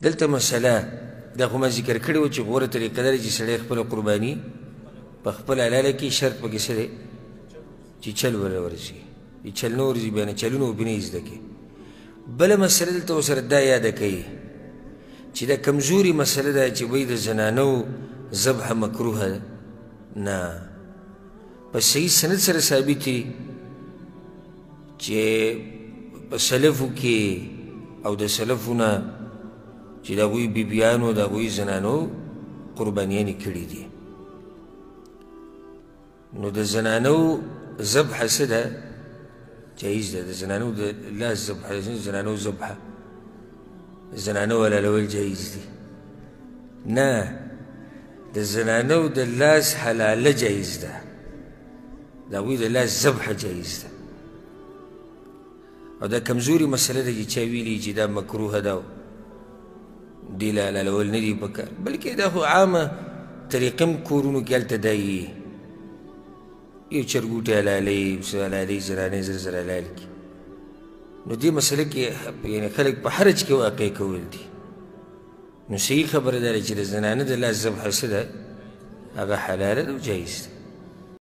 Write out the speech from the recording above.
دلته مسله دا خو ما ذکر کړې وه چې غوره طریقه دا ده چې سړی خپله قرباني په خپله حلاله کړي، شرط پکې څه دی؟ چې چل وله ورځي، چې چل نه ورځي بیا نه چلونه پرې نه زده کوي. بله مسله دلته ورسره دا یاده کوي چې دا کمزوري مسله ده چې وایي د زنانو ذبح مکروه ده، نه، په صحیح سند سره ثابت دي چې په سلفو کې او د سلفو نه چې د هغوی بیبیانو د هغوی زنانو قربانیانې کړي دي. نو د زنانو ذبح څه ده؟ جایز ده. د زنانو د لاس ذبح، زنانو ذبح، زنانو حلالول جایز دي؟ نه، د زنانو د لاس حلاله جایز ده، د هغوی د لاس ذبح جایز ده. او دا کمزوري مسله ده چې چا ویلي چې دا مکروه ده دې له حلالول نه دي پکار، بلکې دا خو عامه طریقه هم کورونو کې هلته دا یي، یو چرګوټی حلالوي، څه حلالوي، زنانې زر زر حلال کړي. نو دې مسله کې یعنې خلک په حرج کې واقع کول دي. نو صحیح خبره ده چې د زنانه د لاس ذبح څه ده؟ هغه حلاله ده او جایز ده.